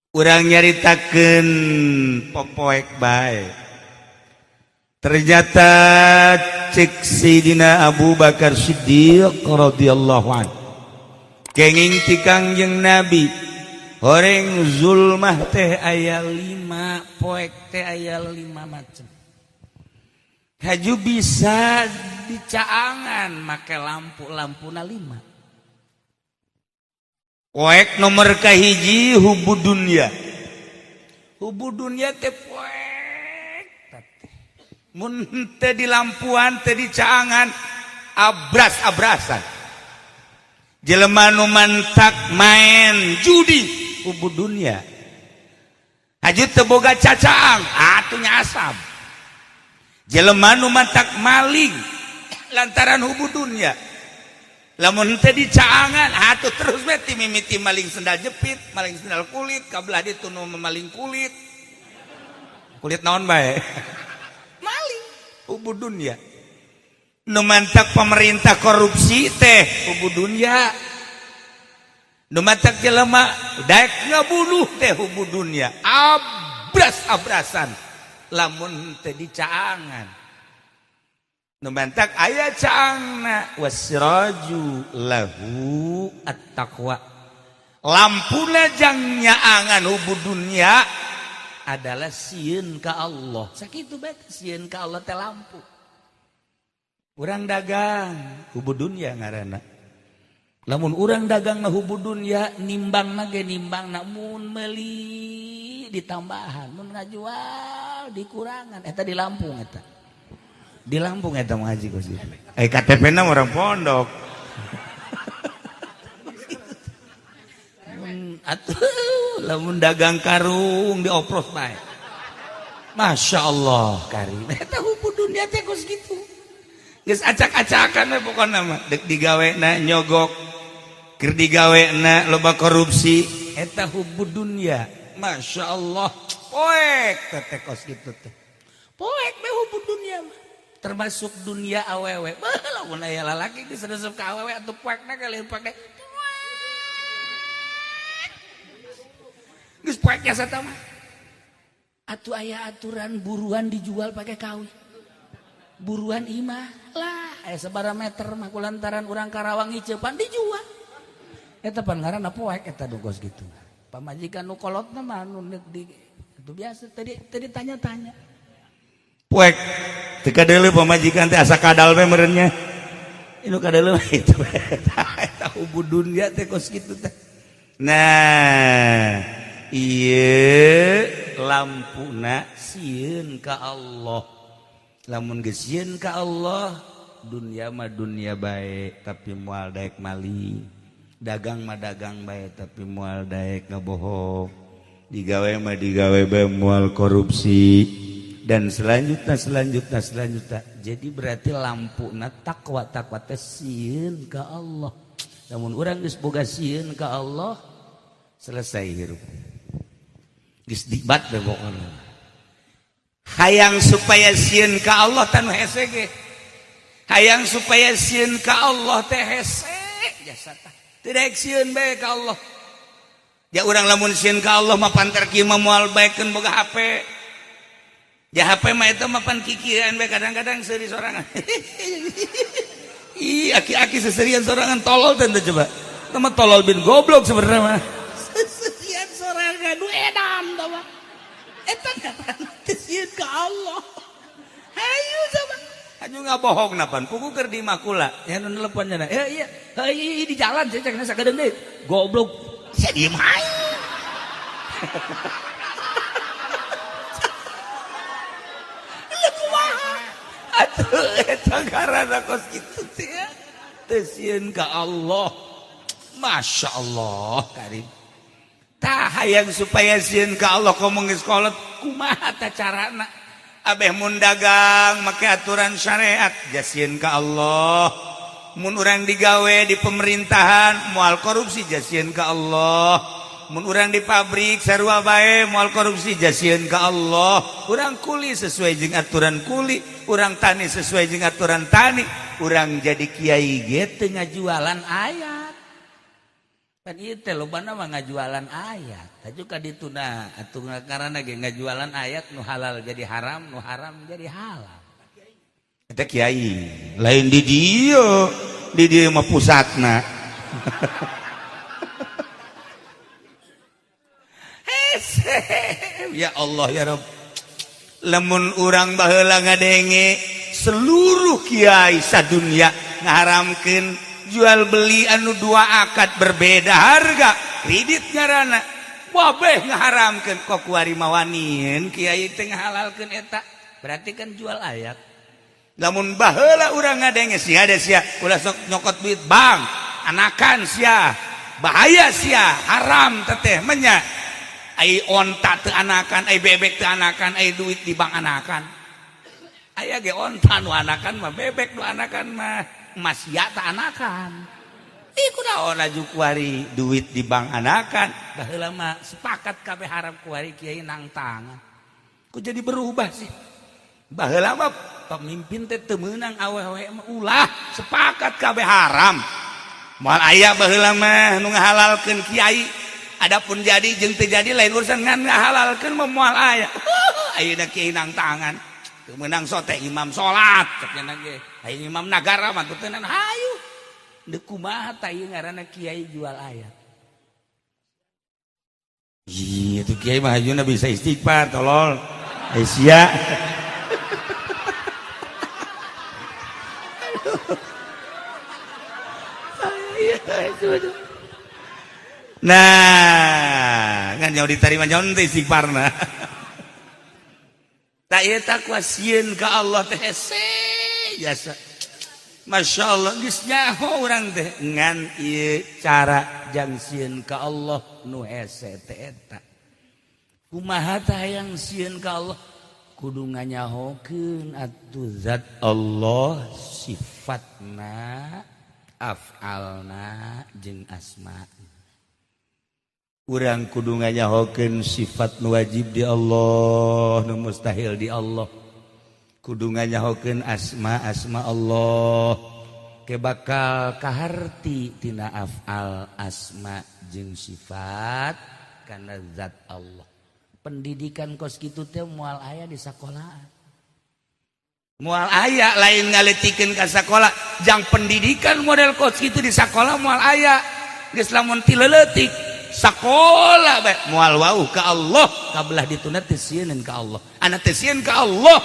Urang nyaritakeun popoek bae. Ternyata cek Sayyidina Abu Bakar Siddiq radhiyallahu an, kenging ti Kangjeng Nabi, horeng zulmah teh aya lima, poek teh aya lima macam. Haju bisa dicaangan make lampu, lampuna lima. Poek nomor kahiji hubu dunya. Hubu dunya teh poek mun teh di lampuan, teh dicaangan, abras-abrasan. Jelema nu mantak main judi, hubu dunya. Haju teu boga cacaang, atuh nyasab. Jelema nu mantak maling lantaran hubu dunya, lamun teh dicaangan atuh terus we ti mimiti maling sendal jepit, maling sendal kulit, kabelah ditu nu maling kulit. Kulit naon bae. Maling hubu dunya. Nu mantak pemerintah korupsi teh hubu dunya. Nu mantak jelema daek ngabunuh teh hubu dunya. Abras-abrasan lamun teh dicaangan. Nu mantak aya caangna, wasiraju lahu at-taqwa. Lampuna jang nyaangan hubu dunya adalah sieun ka Allah. Sakitu bae, sieun ka Allah teh lampu. Urang dagang hubu dunya ngaranna. Lamun urang dagang na hubu dunya, nimbang ge nimbang, mun meuli ditambahan, mun ngajual dikurangan. Eta di Lampung, eta di Lampung eta ngaji kos gitu. Eh, KTP na orang pondok. Atuh lamun dagang karung diopros bae. Masya Allah karim. Eta hubu dunia teh kos gitu. Geus acak-acakan we pokona mah. Dek digawena nyogok. Keur digawena loba korupsi. Eta hubu dunia. Masya Allah. Poek teh kos gitu teh. Poek be hubu dunia mah. Termasuk dunia awewe. Beuh, lamun aya lalaki geus resep ka awewe atuh poekna kali poekna. Geus poek jasa mah. Atuh aya aturan buruan dijual pakai kawin. Buruan imah lah aya sabaraha meter mah kulantaran urang Karawang ngiceupan dijual. Eta pan ngaranna poek eta kos gitu. Pamajikan nu kolotna mah nu di itu biasa tadi tadi tanya-tanya. Poek teu kadeuleu pamajikan teh asa kadal we meureun nya. Inu kadeuleu itu eta hubu dunya teh kos kitu teh. Nah, ieu lampuna sieun ka Allah. Lamun geus sieun ka Allah, dunia mah dunia bae tapi moal daek maling. Dagang mah dagang bae tapi moal daek ngabohong. Digawe mah digawe bae moal korupsi. Dan selanjutnya, selanjutnya, selanjutnya. Jadi berarti lampuna takwa. Takwa teh sieun ka Allah. Lamun urang geus boga sieun ka Allah, selesai hirup. Geus dibat be pokona. Hayang supaya sieun ka Allah tanu hese ge. Hayang supaya sieun ka Allah teh hese jasa tah. Teu daek sieun bae ka Allah. Ya urang lamun sieun ka Allah mah pantar kieu mah moal baekeun boga HP. Ya HP mah itu mah pan kikiran bae, kadang-kadang seuri sorangan. Ih, aki-aki seserian sorangan tolol teh coba. Itu mah tolol bin goblok sebenarnya mah. Seserian sorangan nu edan tah mah. Eta ngaranna teh sieun ka Allah. Hayu coba. Hayu ngabohong napan pugu keur di makula. Ya nu telepon nya. Eh iya, heuh di jalan saya cek sakedeung deui. Goblok. Sia diem hayu. Atuh eta ngaranna kos kitu teh teu sieun ka Allah. Masya Allah karim. Tah hayang supaya sieun ka Allah komo geus kolot kumaha tah carana? Abeh mun dagang make aturan syariat jasieun ka Allah. Mun urang digawe di pemerintahan moal korupsi jasieun ka Allah. Mun urang di pabrik sarua bae moal korupsi jasieun ka Allah. Urang kuli sesuai jeung aturan kuli, urang tani sesuai jeung aturan tani, urang jadi kiai ge teu ngajualan ayat. Pan ieu teh lobana mah ngajualan ayat. Taju ka dituna atuh ngaranna ge ngajualan ayat nu halal jadi haram, nu haram jadi halal. Eta kiai, lain di dieu, di dieu mah pusatna. Ya Allah ya Rabb. Lamun urang baheula ngadenge seluruh kiai sadunya ngaharamkeun jual beli anu dua akad berbeda harga kredit ngaranna wabeh ngaharamkeun kok kuari mawanien kiai teh ngahalalkeun eta berarti kan jual ayat. Lamun baheula urang ngadenge sia ada sia ulah sok nyokot duit bank anakan sia bahaya sia haram teteh menya ai onta teu anakan ai bebek teu anakan ai duit di bank anakan aya ge onta nu anakan mah bebek nu anakan mah emas ya tak anakan ih kunaon aju kuari duit di bank anakan baheula mah sepakat kabeh haram kuari kiai nang tangan kok jadi berubah sih. Baheula mah pemimpin teh teu meunang awewe mah ulah sepakat kabeh haram moal aya baheula mah nu ngahalalkeun kiai. Adapun jadi jeung teu jadi lain urusan ngan ngahalalkeun mah moal aya. Ayeuna kiai nang tangan teu meunang sote imam salat cek nya ge aya imam nagara mah teu tenan hayu deuk kumaha tah ieu ngaranna kiai jual ayat. Ih atuh kiai mah hayuna bisa istighfar tolol ai sia. Nah, kan jauh diterima jauh nanti istighfarna. Tak ieu takwa sieun ka Allah teh hese jasa. Masya Allah geus nyaho urang teh ngan ieu cara jang sieun ka Allah nu hese teh eta. Kumaha tah hayang sieun ka Allah? Kudu nganyahokeun atuh zat Allah sifatna, af'alna jeung asma. Urang kudu nganyahokeun sifat nu wajib di Allah, nu mustahil di Allah. Kudu nganyahokeun asma-asma Allah. Ke bakal kaharti tina af'al asma jeung sifat kana zat Allah. Pendidikan kos kitu teh moal aya di sakolaan. Moal aya lain ngaletikeun ka sakola, jang pendidikan model kos kitu di sakola moal aya. Geus lamun ti leutik sakola bae moal wauh ka Allah kabelah dituna teu sieun ka Allah. Ana teu sieun ka Allah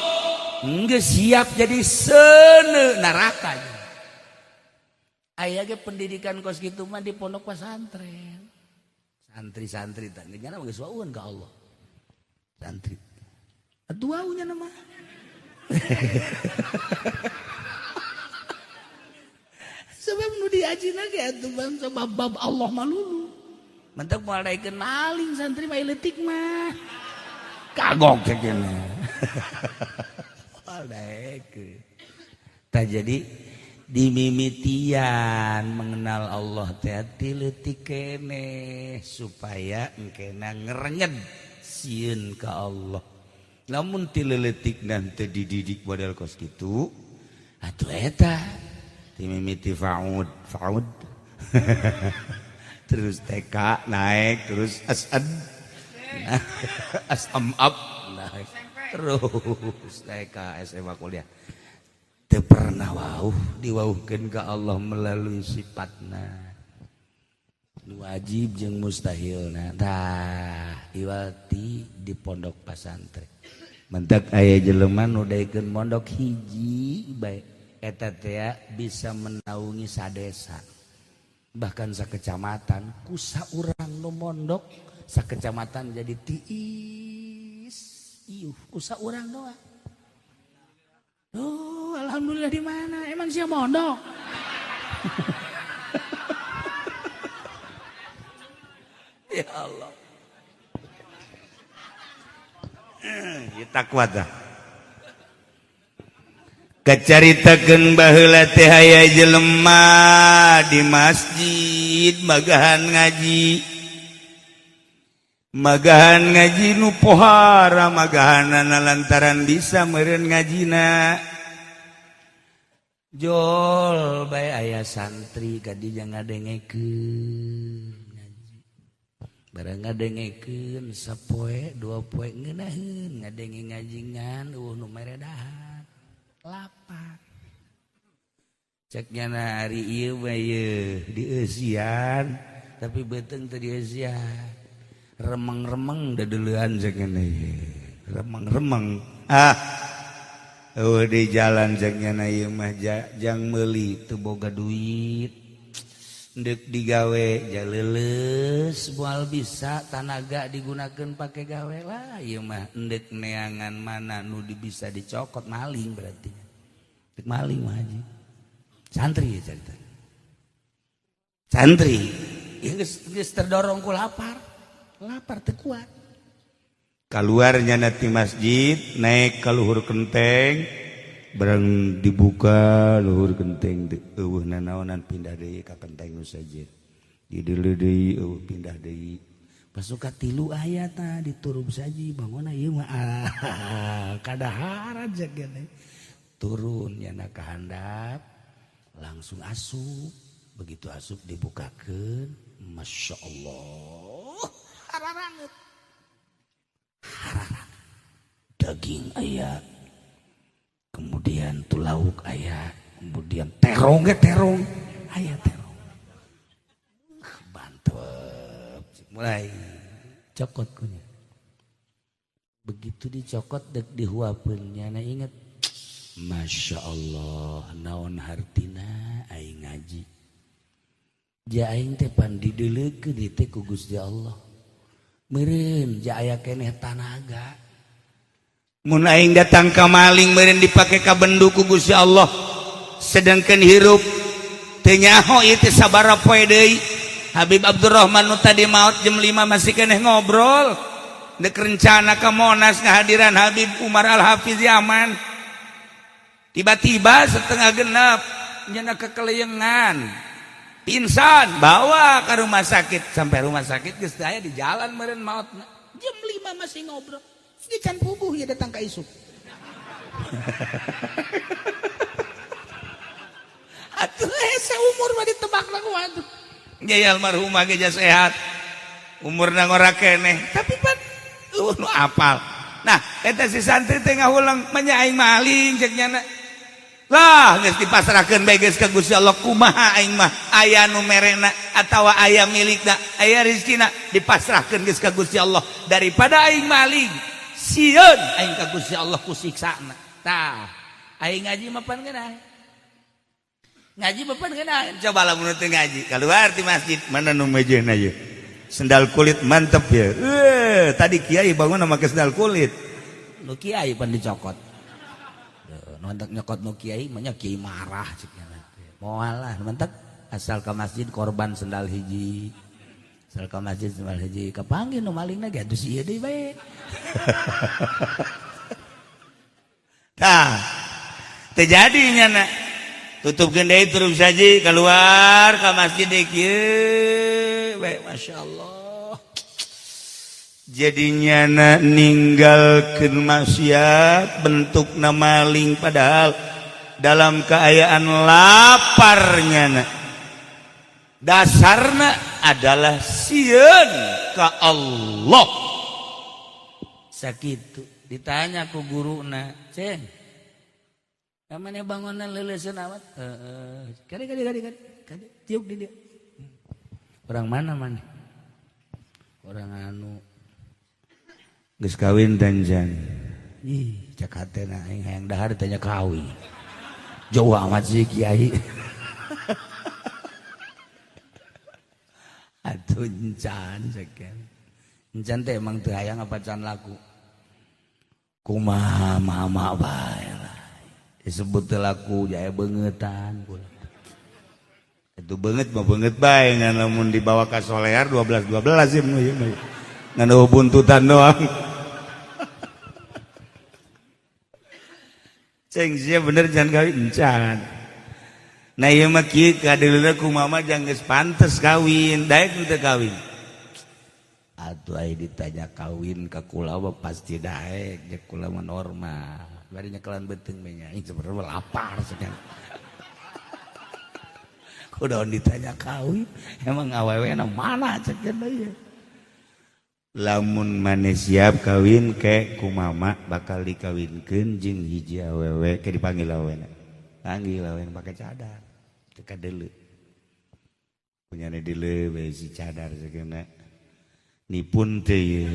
geus siap jadi seuneu neraka. Aya ge pendidikan kos kitu mah di pondok pesantren. Santri-santri tah geus nya geus wauheun ka Allah. Santri. Atuh wauhnya mah. Sebab nu diajina ge atuh bangsa bab-bab Allah malulu. Mentek moal daekeun maling santri mah leutik mah. Kagok cek cenah. Moal daekeun. Tah jadi dimimitian mengenal Allah teh ti leutik keneh supaya engkena ngerenyed sieun ka Allah. Lamun ti leutik teu dididik model kos kitu atuh eta dimimiti faud faud. Terus TK naik terus asad asam up naik terus TK SMA kuliah teu pernah wauh diwauhkeun ka Allah melalui sifatna nu wajib jeung mustahilna. Tah iwati di pondok pasantren mentak aya jelema nu daekeun mondok hiji bae eta teh bisa menaungi sadesa bahkan sakecamatan ku saurang nu mondok sakecamatan jadi tiis iuh ku saurang doang. Oh, alhamdulillah di mana? Emang sia mondok? Ya Allah. Ya takwa dah. Kacaritakeun baheula teh aya jelema di masjid magahan ngaji. Magahan ngaji nu pohara magahanana lantaran bisa meureun ngajina. Jol bae aya santri ka dinya ngadengekeun. Barang ngadengekeun sapoe dua poe ngeunaheun ngadenge ngajingan eueuh nu mere dahar. Lapar. Cek nyana ari ieu mah ieu dieusian tapi beuteung teu dieusian. Remeng-remeng deudeulean cek nyana ieu. Remeng-remeng. Ah. Eueuh di jalan cek nyana ieu mah jang meuli teu boga duit. Ndek digawe jaleles moal bisa tanaga digunakan pakai gawe lah ieu mah ndek neangan mana nu bisa dicokot maling berarti ndek maling mah haji santri ya cerita santri ya geus terdorong ku lapar lapar teu kuat keluarnya nanti masjid naik ke luhur kenteng barang dibuka luhur genteng eueuh nanaonan pindah deui ka kenteng nu sejen dideuleu deui eueuh pindah deui pasuka tilu aya tah diturub saji bangunna ieu mah kadaharan jeung turun nyana ka handap langsung asup begitu asup dibukakeun Masya Allah hararanget hararanget daging aya kemudian tuh lauk aya kemudian terong ge terong aya terong mantep mulai cokot kunya begitu dicokot dek dihuapeun nyana inget Masya Allah naon hartina aing ngaji ja aing teh pan dideuleukeun ieu teh ku Gusti Allah meureun ja aya keneh tanaga mun aing datang ka maling meureun dipake ka bendu ku Gusti Allah sedangkan hirup teu nyaho ieu teh sabaraha poe deui Habib Abdurrahman nu tadi maot jam 5 masih keneh ngobrol dek rencana ka Monas ngahadiran Habib Umar Al-Hafiz Yaman tiba-tiba setengah genap nyana kekeleyengan pingsan bawa ke rumah sakit sampai rumah sakit geus teu aya di jalan meureun maotna jam 5 masih ngobrol di can puguh ya datang ka isuk atuh hese umur mah ditebak lah kumaha ya almarhumah ge sehat umurna ngora keneh tapi pan eueuh nu apal nah eta si santri teh ngahulang manya aing maling cek nyana lah geus dipasrahkeun bae geus ka Gusti Allah kumaha aing mah aya nu merena atawa aya milikna aya rezekina dipasrahkeun geus ka Gusti Allah daripada aing maling sieun aing ka Gusti Allah ku siksana tah aing ngaji mah pan ngeunah ngaji mah pan ngeunah coba lamun teu ngaji keluar di masjid mana nu mejehna ye sendal kulit mantep ya tadi kiai bangun make sendal kulit nu kiai pan dicokot nu nyokot nu kiai mah nya kiai marah cek nya moal lah mentek asal ke masjid korban sendal hiji asal ke masjid sendal hiji kapanggih nu malingna ge atuh si ieu deui bae tah teu jadi nyana tutup gendai terus saja keluar ke masjid deui kieu bae masyaallah jadinya na ninggalkeun maksiat bentukna maling padahal dalam keayaan laparnya na dasarna adalah sieun ka Allah sakitu ditanya ku guruna ceng kamane bangunan leuleuseun amat heeh kade kade kade kade tiuk di dia orang mana mana orang anu geus kawin tanjan ih cek hatena aing hayang dahar ditanya kawin jauh amat sih kiai atuh encan cek encan teh emang teu hayang apa can laku kumaha mama bae lah disebut teu laku jaya beungetan itu beungeut mah beungeut bae ngan lamun dibawa ka solear 12 12 sih ngan buntutan doang ceng sia bener jangan kawin encan nah ieu mah kieu kadeuleuh ku mama jang geus pantes kawin daek teu kawin atuh aya ditanya kawin ka kula mah pasti daek jeung kula mah normal bari nyekelan beuteung we nya sebenarnya lapar sekarang kudaon ditanya kawin emang awewena mana cek ieu. Lamun maneh siap kawin ke ku mama bakal dikawinkeun jeung hiji awewe ke dipanggil awena. Panggil awena pake cadar. Teu kadeuleu. Punyane deuleu bae si cadar sakeuna. Nipun teh ieu.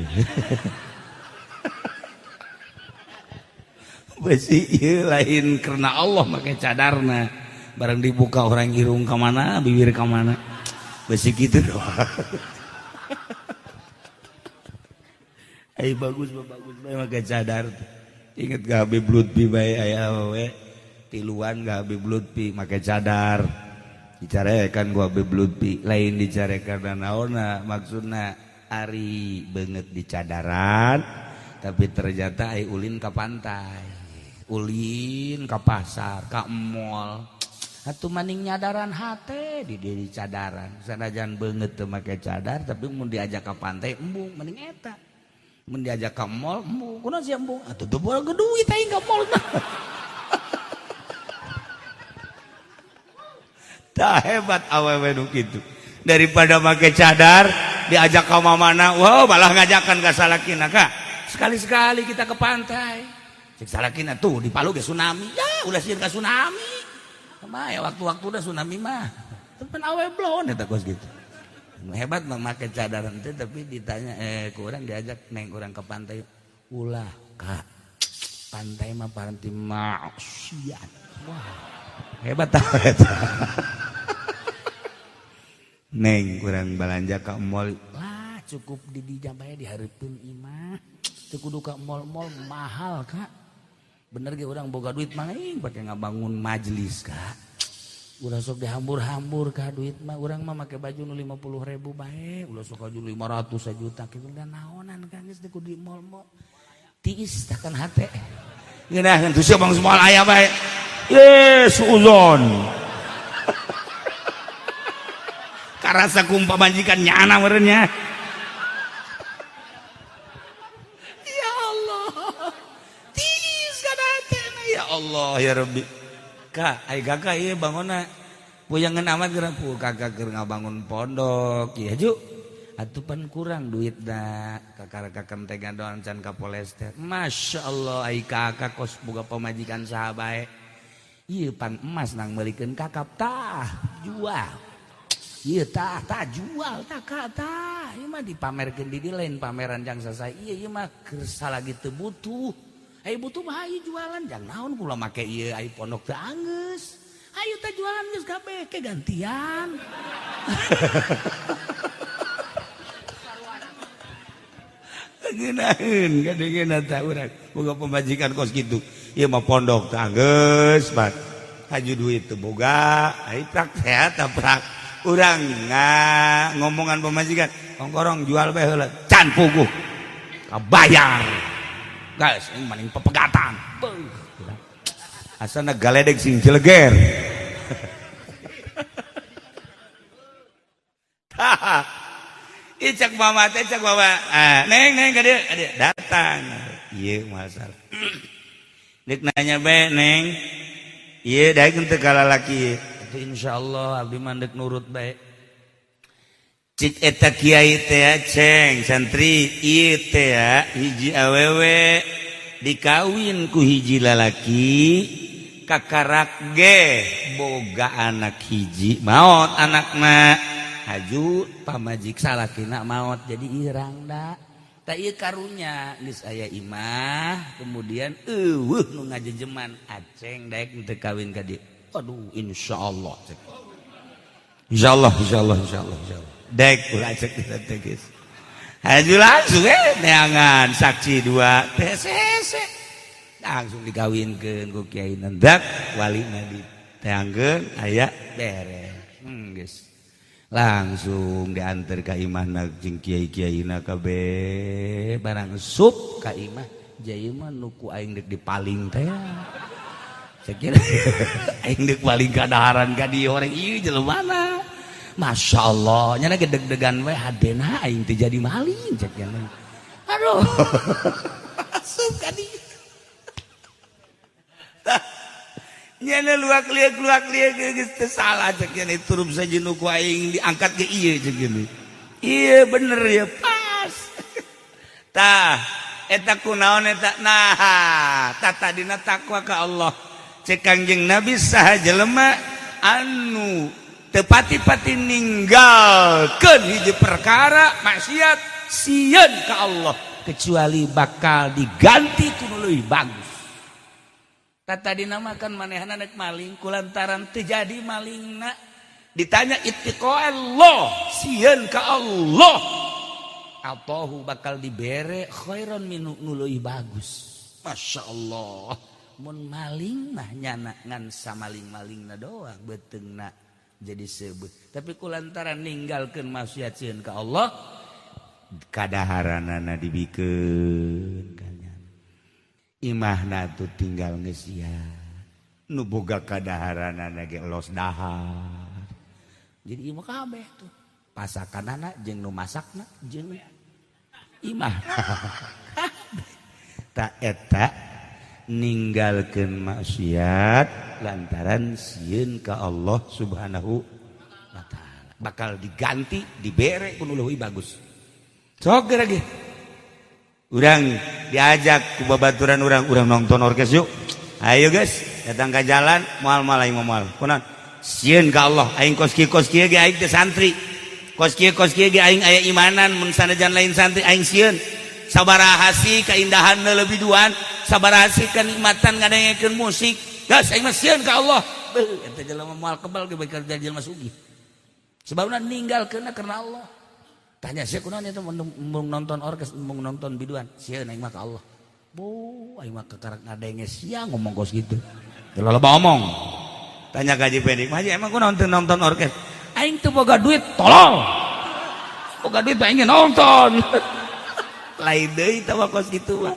Besi ieu lain karena Allah make cadarna. Barang dibuka orang irung ka mana, bibir ka mana. Besi kitu doang. Ai bagus bagus bae make cadar. Inget gak Habib Lutfi bae aya awewe tiluan gak Habib Lutfi make cadar. Dicarekan ku Habib Lutfi, lain dicarekan naonna maksudna ari beungeut di cadaran tapi ternyata ai ulin ka pantai, ulin ka pasar, ka mall. Atuh maning nyadaran hate di diri cadaran. Sanajan beungeut teu make cadar tapi mun diajak ka pantai embung mending eta. Mun diajak ka mall embung, kunaon sia embung? Atuh teu boga duit aing ka mall mah. Tah hebat awewe nu kitu. Daripada make cadar diajak ka mamana, wow malah ngajakan ka salakina ka. Sekali-sekali kita ke pantai. Cek salakina tuh di Palu ge tsunami. Ya ulah sieun ka tsunami. Kumaha ya waktu-waktu udah tsunami mah. Tepen awe blon eta kos gitu. Hebat mah make cadaran teh tapi ditanya ku urang diajak neng urang ke pantai. Ulah kak. Pantai mah paranti maksiat. Wah. Hebat tah eta. Neng kurang belanja ke mall. Wah, cukup di dijabaya dihareupeun imah. Teu kudu ka mall-mall mahal kak. Bener ge urang boga duit mah aing pake ngabangun majelis kak. Ulah sok dihambur-hambur kak duit mah urang mah make baju nu 50.000 bae, ulah sok baju 500 sajuta kitu da naonan kak geus teu kudu di mall-mall. Tiis tah kan hate. Ngeunaheun tuh sia bang moal aya bae. Ye suuzon. Karasa kumpa majikan nyana meureun nya. Ya Allah. Tiis kana hatena ya Allah ya Rabbi. Kak, ai kakak ieu bangonna puyangan amat geura pu kakak keur ngabangun pondok ieu ju. Atuh pan kurang duitna kakak kakak teh gadoan can ka polester. Masya Allah ai kakak kos boga pamajikan saha bae. Ieu pan emas nang meulikeun kakap tah jual. Ieu tah tah jual tah kak tah. Ieu mah dipamerkeun di dieu lain pameran jang sasai. Ieu ieu mah keur salagi teu butuh. Ai butuh mah ieu jualan jang naon kula make ieu ai pondok teu anggeus. Ayo teh jualan geus kabeh ke gantian. Ngeunaheun kadengeuna tah urang boga pamajikan kos kitu. Ieu mah pondok teh anggeus bat. Haju duit teu boga, ai prak teh tah prak. Urang ngomongan pamajikan, ongkorong jual bae heula, can puguh. Kabayar. Guys, ini maning pepegatan. Beuh. Asana galedeg sing jeleger. Tah. Ih cak mama teh cak mama. Ah, neng neng ka dieu, ka dieu datang. Ieu masalah. Deuk nanya bae neng. Ieu daek teu ka lalaki. Atuh insyaallah abdi mah deuk nurut bae. Cik eta kiai teh ceng santri ieu teh hiji awewe dikawin ku hiji lalaki kakarak ge boga anak hiji maot anakna haju pamajik salakina maot jadi irang da tah ieu karunya geus aya imah kemudian eueuh nu ngajejeman aceng daek teu kawin ka dieu. Aduh insyaallah cek. Insyaallah insyaallah insyaallah insyaallah dek ulah cek teh geus. Haju langsung neangan saksi dua teh sese langsung dikawinkeun ku kiai nendak walina diteangkeun aya beres. Geus. Langsung diantar ka imahna jeung kiai-kiaina kabeh barang sup ka imah jaya mah nu ku aing deuk dipaling teh. Sakieu aing deuk paling kadaharan ka dieu orang ieu jelema. Masya Allah, nyana gedeg-degan we hadena aing teh jadi maling cek nyana. Aduh. Asup ka dieu. Tah. Nyana luak lieu geus teu salah cek nyana turup saja nu ku aing diangkat ke ieu cek nyana. Ieu bener ya pas. Tah, eta kunaon eta? Nah, tata dina takwa ka Allah. Cek Kangjeng Nabi, saha jelema anu tepati-pati ninggalkeun hiji perkara maksiat sieun ka Allah, kecuali bakal diganti ku nu leuwih bagus. Tata dinamakan manehna nek maling, kulantaran terjadi malingna ditanya ittiqa Allah, sieun ka Allah, Allahu bakal dibere khairon minhu, nu leuwih bagus. Masya Allah, mun maling mah nyana ngan samaling-malingna doang, beuteungna jadi sebut, tapi kulantaran ninggalkeun maksiat sieun ka Allah, kadaharanana dibikeun ka nyana, imahna tuh tinggal ngesian nu boga kadaharanana ge los dahar. Jadi imah kabeh tuh pasakanana jeung nu masakna jeung imah. Tak eta ninggalkeun maksiat lantaran sieun ka Allah Subhanahu wa Ta'ala bakal diganti, dibere ku nu leuwih bagus. Sok lagi urang diajak ku babaturan urang, "Urang nonton orkes yuk, ayo guys." Datang ke jalan, "Moal, moal, aing moal." Kunaon? Sieun ka Allah aing. Kos kieu, kos kieu ge aing teh santri, kos kieu, kos kieu ge aing aya imanan. Mun sanajan lain santri, aing sieun. Sabaraha sih keindahan lebih duan, sabaraha sih kenikmatan ngadengekeun musik? Gas, aing mah sieun ka Allah. Beuh, eta jelema moal kebal ge bakal jadi jelema sugih, sebabna ninggalkeun karena Allah. Tanya sih, "Kunaon itu mau nonton orkes, mau nonton biduan?" "Sieun aing mah ka Allah." Bu, aing mah kekarak ngadenge sia ngomong kos gitu. Terlalu omong. Tanya ka Haji Pedik, "Haji, emang kunaon teu nonton orkes?" "Aing teu boga duit, tolol. Boga duit mah aing nonton." Lain deui tah mah, kos kitu mah.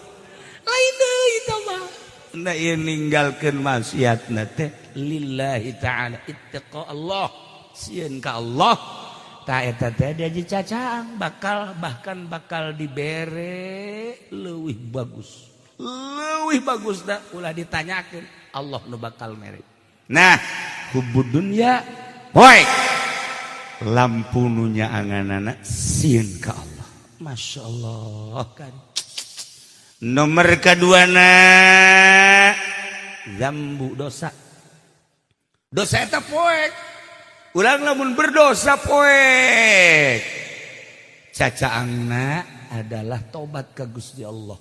Lain deui tah mah. Nah, ieu ninggalkeun maksiatna teh lillahi ta'ala, ittaqa Allah, sieun ka Allah. Ta eta teh diaji cacaang bakal, bahkan bakal dibere leuwih bagus. Leuwih bagus dah ulah ditanyakeun, Allah nu bakal mere. Nah, hubbud dunya poek, lampu nu nyaanganana sieun ka Allah. Masya Allah kan. Nomor kedua na zambu, dosa. Dosa eta poek. Urang lamun berdosa poek. Cacaangna adalah tobat ka Gusti Allah.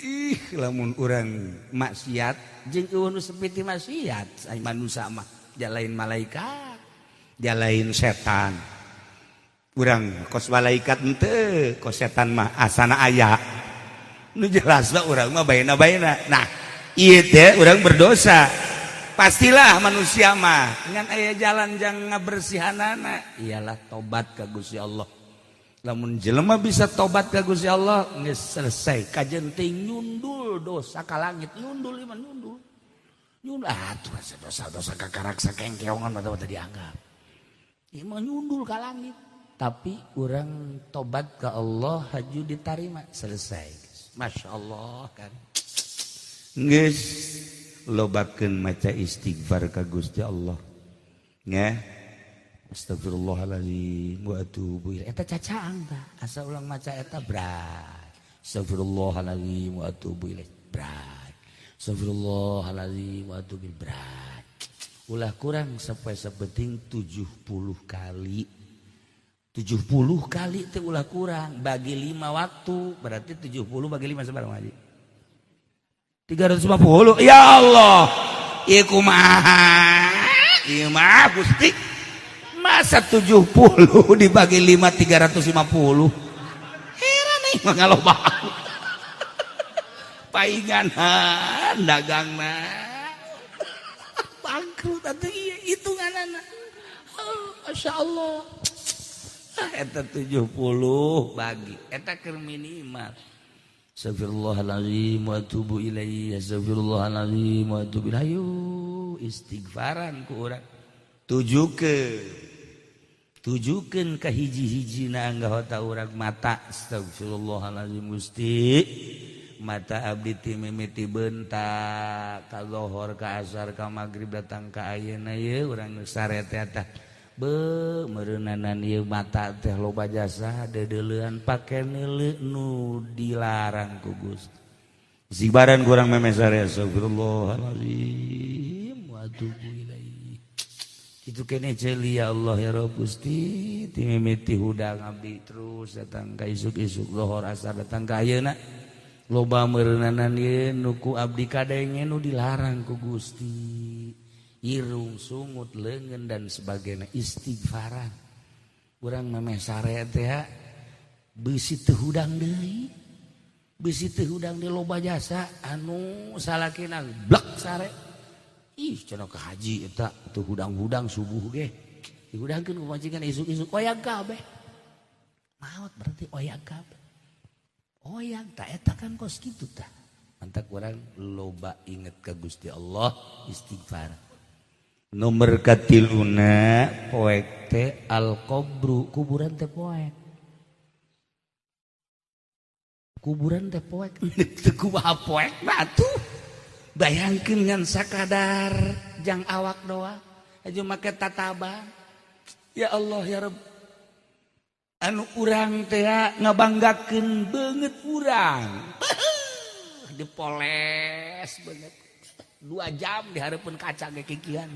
Ih, lamun urang maksiat jeung euweuh nu seperti maksiat, ai manusia mah lain malaikat, lain setan. Urang kos malaikat henteu, kos setan mah asana aya. Nu jelas lah urang mah baena-baena. Nah, ieu teh urang berdosa. Pastilah manusia mah ngan aya jalan jang ngabersihanana ialah tobat ka Gusti Allah. Lamun jelema bisa tobat ka Gusti Allah, geus selesai. Kajen teh nyundul dosa ka langit, nyundul iman, nyundul. Nyundul ah tuh dosa-dosa kakarak sakengkeongan mah teu dianggap. Ieu mah nyundul ka langit. Tapi urang tobat ke Allah haju ditarima, selesai. Masya Allah kan. Geus, lobakeun maca istighfar ka Gusti Allah. Nya. Astagfirullahaladzim wa atubu ilaih. Eta cacaang tah. Asa ulang maca eta berat. Astagfirullahaladzim wa atubu ilaih. Berat. Astagfirullahaladzim wa atubu ilaih. Berat. Ulah kurang sampai sepenting 70 kali. 70 kali itu ulah kurang, bagi 5 waktu berarti 70 bagi 5 sabaraha, Haji? 350. Ya Allah, ieu kumaha ieu mah, Gusti? Masa 70 dibagi 5 350? Heran nih mah, ngaloba paingan dagangna bangkrut atuh ieu hitunganana. Oh, Masya Allah. Eta 70 bagi eta keur minimal. Astagfirullahaladzim wa atubu ilaihi, astagfirullahaladzim wa atubu ilaihi. Ayo istighfaran ku urang, tujukeun, tujukeun ka hiji-hijina anggota urang, mata. Astagfirullahaladzim, Gusti, mata abdi ti mimiti bentak ka lohor, ka asar, ka magrib, datang ka ayeuna, ye urang sare teh. Be meureunanan ieu mata teh loba jasa deudeulean pake neuleu nu dilarang ku Gusti. Zibaran kurang memeh sare, astagfirullahalazim wa atubu ilaih. Kitu kene ceuli, ya Allah, ya Rabb, Gusti, ti mimiti hudang abdi terus datang ka isuk-isuk, lohor, asar, datang ka ayeuna, loba meureunanan ieu nu ku abdi kadenge nu dilarang ku Gusti, irung, sungut, leungeun, dan sebagainya. Istighfaran urang memeh sare teh bisi teu hudang deui, bisi teu hudang di loba jasa anu salakina blek sare. Ih, cenah ke haji eta teu hudang-hudang, subuh ge dihudangkeun ku majikan, isuk-isuk oyag kabeh, maot berarti oyag kabeh, oyag tak eta kan kos kitu. Tah, mantak urang loba inget ke Gusti Allah, istighfar. Nomor katiluna poek teh al qabru, kuburan teh poek, kuburan teh poek. Teu kumaha poek batu, bayangkeun ngan sakadar jang awak doang aja make tataban. Ya Allah, ya Rabb, anu urang teh ngabanggakeun beungeut urang dipoles beungeut 2 jam di hareupeun kaca ge kikian.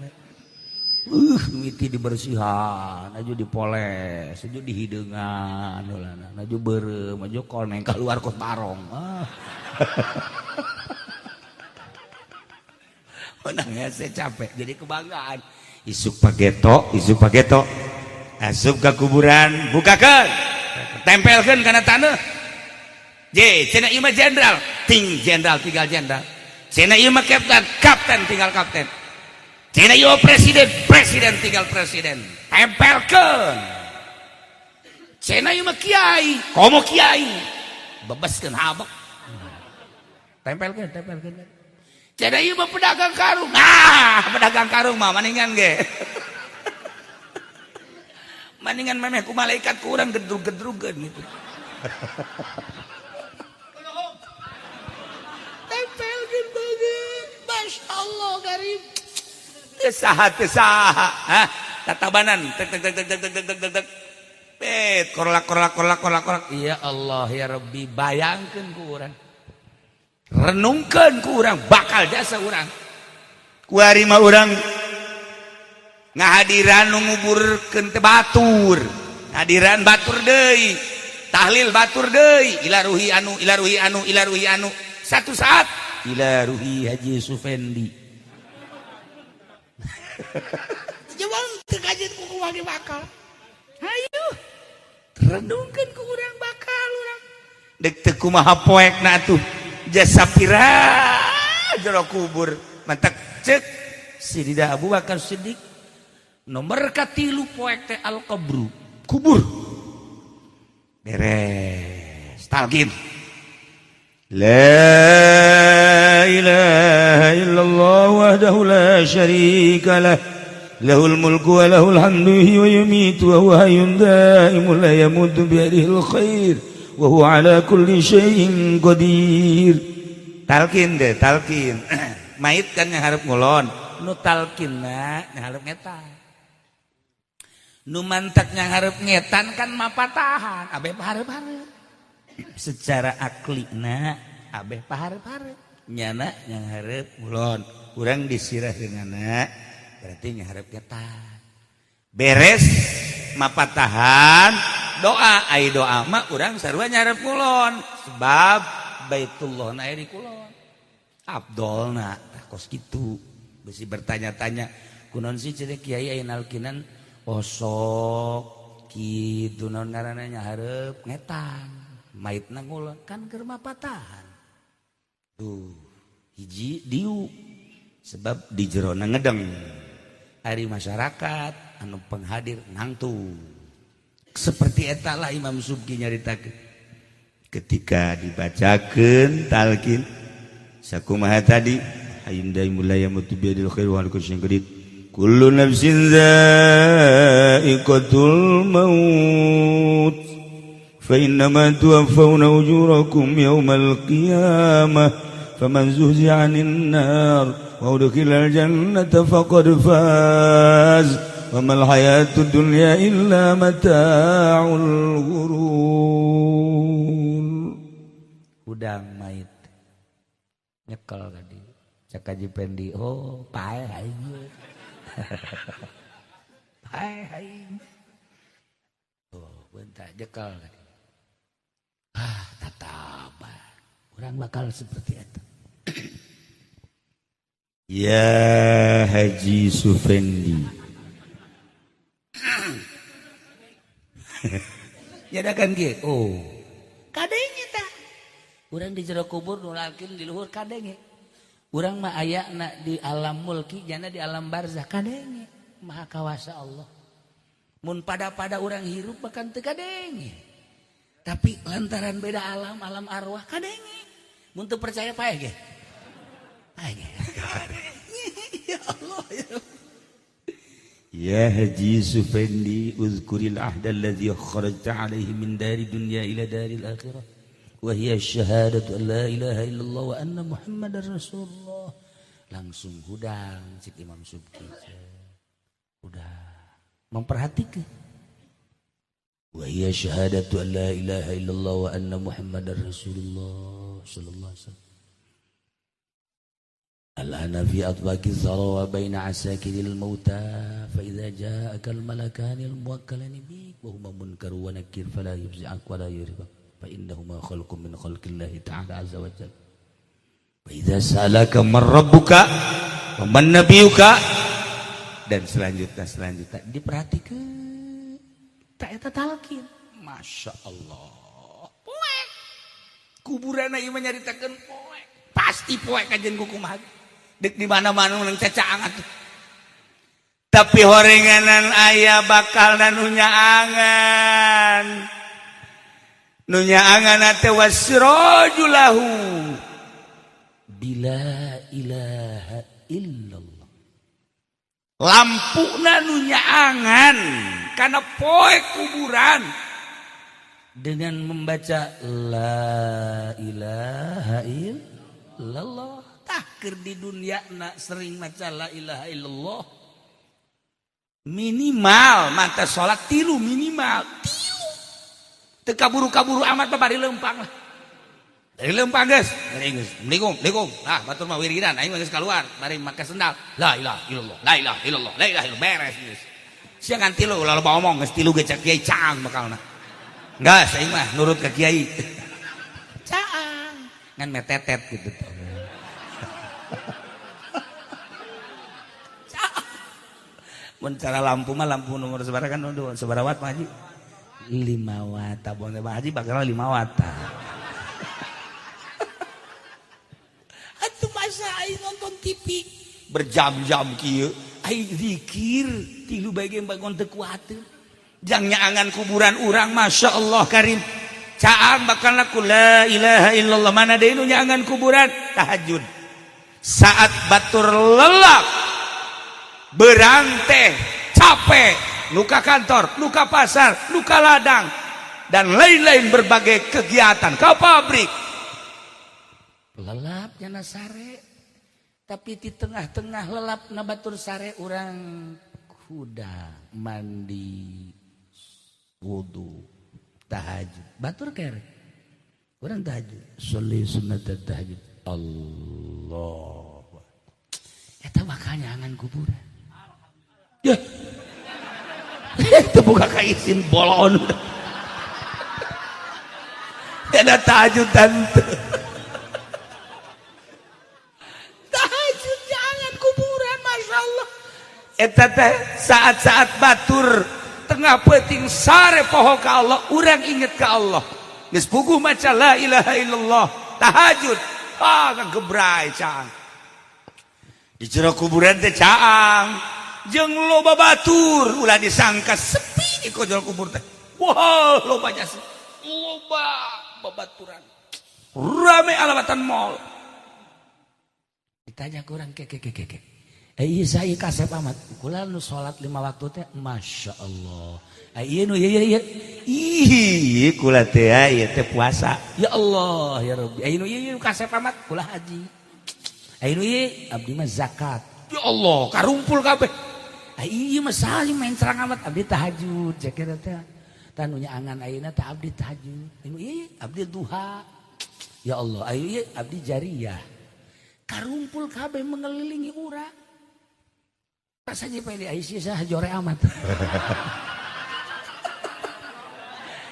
Mimiti dibersihan aja, dipoles aja, dihideungan aja, beureum aja, koneng keluar kos barong. Ah. Menang ya, saya capek jadi kebanggaan. Isuk pageto, isuk pageto, asup ke kuburan, bukakan, tempelkan karena tanah. J cenah ieu mah jenderal, ting jenderal tinggal jenderal. Cenah ieu mah kapten, kapten tinggal kapten. Cenah ieu presiden, presiden tinggal presiden. Tempelkeun. Cenah ieu mah kiai, komo kiai, bebaskeun habek, tempelkeun, tempelkeun. Cenah ieu mah pedagang karung, ah, pedagang karung mah maningan ge maningan memeh ku malaikat kurang gedrug-gedrugeun gitu. Tempelkeun beungeut. Masya Allah, garib. Teu saha, teu saha. Hah, tatabanan tek tek tek tek tek tek tek tek tek pet korlak korlak korlak korlak korlak. Ya Allah, ya Rabbi, bayangkeun ku urang, renungkeun ku urang bakal jasa urang. Kuari mah urang ngahadiran nu nguburkeun teh batur, hadiran batur deui, tahlil batur deui, ila ruhi anu, ila ruhi anu, ila ruhi anu, satu saat ila ruhi Haji Sufendi. Coba teu kajeun ku kumaha bakal. Hayu renungkeun ku urang bakal urang dek teu kumaha poekna atuh, jasa pira jero kubur. Mantak cek Sidina Abu Bakar Siddiq, nomor katilu poek teh al qabru, kubur. Beres talqin, la ilaha illallah wahdahu la syarika lah, lahul mulku wa lahul hamdu wa yumitu wa huwa hayyun daimun la yamutu biyadihil khair wa huwa ala kulli syai'in qadir. Talqin deh, talqin mait kan yang harap ngulon, nu talqinna harap ngetan, nu mantak hareup ngetan kan mapatahan abeh pahareup-hareup. Secara aklina abeh pahareup-hareup, nyana yang hareup ngulon, urang disirah dengan berarti nyahareup ngetan. Beres mapatahan doa, ai doa mah urang sarua nyarep kulon sebab Baitullah na di kulon abdolna. Tah, kos kitu. Besi bertanya-tanya kunaon sih cenah kiai aya nalkinan osok kitu, naon ngaranna, nyahareup ngetan, maitna ngulon kan keur mapatahan tuh. Hiji diu sebab di jerona ngedeng, ari masyarakat anu penghadir nangtu. Seperti etalah Imam Subki nyaritakeun ketika dibacakeun talqin sakumaha tadi, hayyun daimun la yamutu biyadil khair wa ala kulli syai'in qadir, kullu nafsin dha'iqatul maut fa innama tuwaffawna ujurakum yawmal qiyamah faman zuhziha 'anil nar wa udkhilal jannata faqad faz. Wa mal hayatud dunya illa mata'ul ghurur. Udang mait nyekel tadi cek Haji Pendi, oh paeh aing, paeh aing. Oh bentar nyekel tadi, ah tataban orang bakal seperti itu. Ya Haji Sufendi. Nyadakan ge, oh kadenge tah urang di jero kubur nu lalkin di luhur kadenge. Urang mah ayana di alam mulki jana di alam barzah kadenge. Maha kawasa Allah. Mun pada-pada urang hirup bahkan teu kadenge. Tapi lantaran beda alam, alam arwah kadenge. Mun teu percaya paeh ge. Paeh ge. Ya Allah ya. Ya Haji Sufendi, uzkuril ahda alladhi kharajta alaihi min dari dunya ila daril akhirah. Wa hiya syahadatu an la ilaha illallah wa anna Muhammadar Rasulullah. Langsung hudang cik Imam Subki. Udah memperhatikan. Wa hiya syahadatu an la ilaha illallah wa anna Muhammadar Rasulullah sallallahu alaihi wasallam. Al-ana fi atbaqi dhara wa baina asakiril mauta fa idza ja'aka al-malakani al-muwakkalani bik wa huma munkar wa nakir fala yufzi'ak wa la yuribak fa innahuma khalqun min khalqillahi ta'ala azza wa jalla. Wa idza sa'alaka man rabbuka wa man nabiyuka, dan selanjutnya diperhatikan tak eta talqin. Masya Allah, poek kuburan ieu mah nyaritakeun poek, pasti poek kajen kumaha dek di mana-mana nang cacaang atuh. Tapi horenganan aya bakal nu nyaangan, nu nyaangan teh wasrajulahu bila ilaha illallah. Lampuna nu nyaangan kana poek kuburan dengan membaca la ilaha illallah. Tah keur di dunia nak sering maca la ilaha illallah, minimal mata salat tilu, minimal tilu, teu kaburu-kaburu amat mah bari leumpang lah. Dari leumpang geus, geus, Assalamualaikum, Assalamualaikum. Nah, batur mah wiridan aing mah geus keluar, bari make sendal. La ilaha illallah, la ilaha illallah, la ilaha illallah, beres geus. Sia ngan tilu ulah loba omong, geus tilu ge cek kiai caang bakalna. Geus aing mah nurut ka kiai. Caang. Ngan metetet gitu. Mun cara lampu mah lampu nomor sabaraha kan sabaraha watt Pak Haji? 5 watt. Tabung Pak Haji bakal 5 watt. Atuh masa aing nonton TV berjam-jam kieu, aing zikir tilu bae ge bangun teu kuateun. Jang nyaangan kuburan urang Masya Allah karim. Caang bakal laku la ilaha illallah, mana deui nu nyaangan kuburan tahajud. Saat batur lelap beranteh capek, luka kantor, luka pasar, luka ladang, dan lain-lain berbagai kegiatan ke pabrik, lelap nyana sare. Tapi di tengah-tengah lelap na batur sare urang kuda mandi wudu tahajud batur kere urang tahajud sholli sunnat tahajud. Allah eta bakal nyangan kuburan. Ya. Itu buka kaisin bolon. Ada tahajud tante. Tahajud jangan kuburan, Masya Allah. Eta teh saat-saat batur tengah peuting sare poho ka Allah, urang inget ka Allah. Geus puguh maca la ilaha illallah, tahajud. Ah, ngagebrai caang. Di jero kuburan teh caang. Jeung loba batur ulah disangka sepi di kojol kubur teh. Wah, loba jasa. Loba babaturan. Rame alawatan mall. Ditanya kurang ke ke ke ke. Iya saya kasep amat. Kula nu salat 5 waktu teh Masya Allah. Iya nu iya iya. Ih, kula teh ieu teh puasa. Ya Allah ya Rabbi. Ieu nu ieu kasep amat kula haji. Ieu nu ieu abdi mah zakat. Ya Allah, karumpul kabeh. Ah iya mah saling main serang amat abdi tahajud cek eta teh. Tah nu nyaangan ayeuna teh abdi tahajud. Ieu ieu abdi duha. Ya Allah, ayo ieu abdi jariyah. Karumpul kabeh mengelilingi urang. Rasanya pede Aisyah jore amat.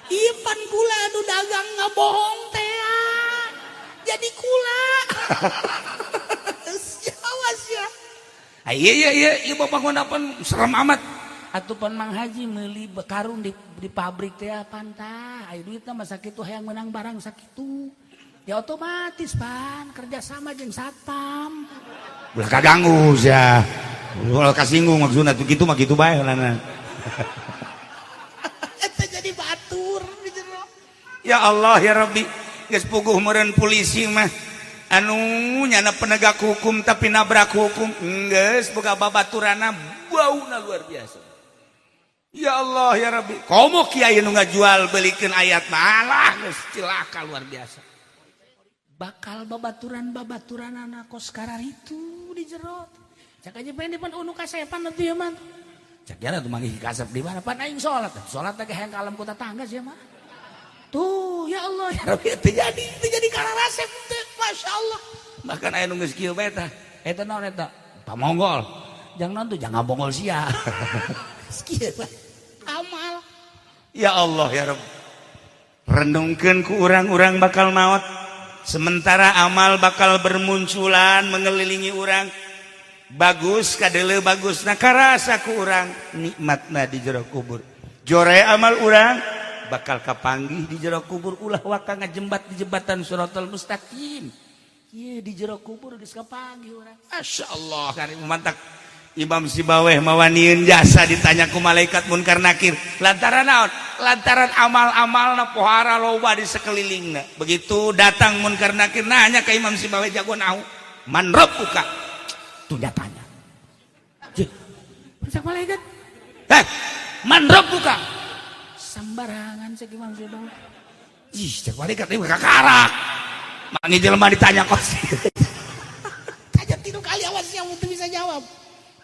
Ieu pan kula anu dagang ngabohong teh. Jadi kula. Awas ya. Iya iya iya, ieu bapak pan serem amat. Atuh pan Mang Haji meuli karung di pabrik teh pantah. Aya duitna mah sakitu hayang menang barang sakitu. Ya otomatis pan kerjasama jeung satpam. Ulah kaganggu sia. Ulah kasinggung maksudna tuh kitu mah kitu bae heulana. Eta jadi batur di jero. Ya Allah ya Rabbi, geus puguh meureun polisi mah anu nyana penegak hukum tapi nabrak hukum geus boga babaturana bauna luar biasa. Ya Allah ya Rabbi, komo kiai nu ngajual belikeun ayat malah geus cilaka luar biasa. Bakal babaturan-babaturan anak kos karar itu di jero. Cak aja pengen depan unu kasepan atuh ya mah. Cak jana tuh manggih kasep di mana pan aing salat. Salat teh hayang ka alam kota tangga sia mah. Tuh ya Allah ya Rabbi teu jadi kararasep teh Masya Allah. Bahkan aya nu geus kieu bae tah. Eta naon eta? Pamonggol. Jangan tuh jangan bonggol sia. Kieu amal. Ya Allah ya Rabbi. Renungkeun ku urang-urang bakal maot. Sementara amal bakal bermunculan mengelilingi urang. Bagus kadele bagus nah karasa ku urang nikmatna di jero kubur. Jore amal urang bakal kapanggih di jero kubur ulah waka ngajembat di jembatan Shiratal Mustaqim. Ieu di jero kubur geus kapanggih urang. Masya Allah kari mantak Imam Sibaweh mawanieun jasa ditanya ku malaikat munkar nakir lantaran naon? Lantaran amal-amalna pohara loba di sekelilingna. Begitu datang munkar nakir nanya ke Imam Sibaweh jago nahu man rabbuka? Tuh tanya. Cek, malaikat. Eh, man rabbuka? Sembarangan cek Imam Sibaweh. Ih, cek malaikat ieu kakarak. Mangi jelema ditanya kos. Tanya tilu kali awas yang teu bisa jawab.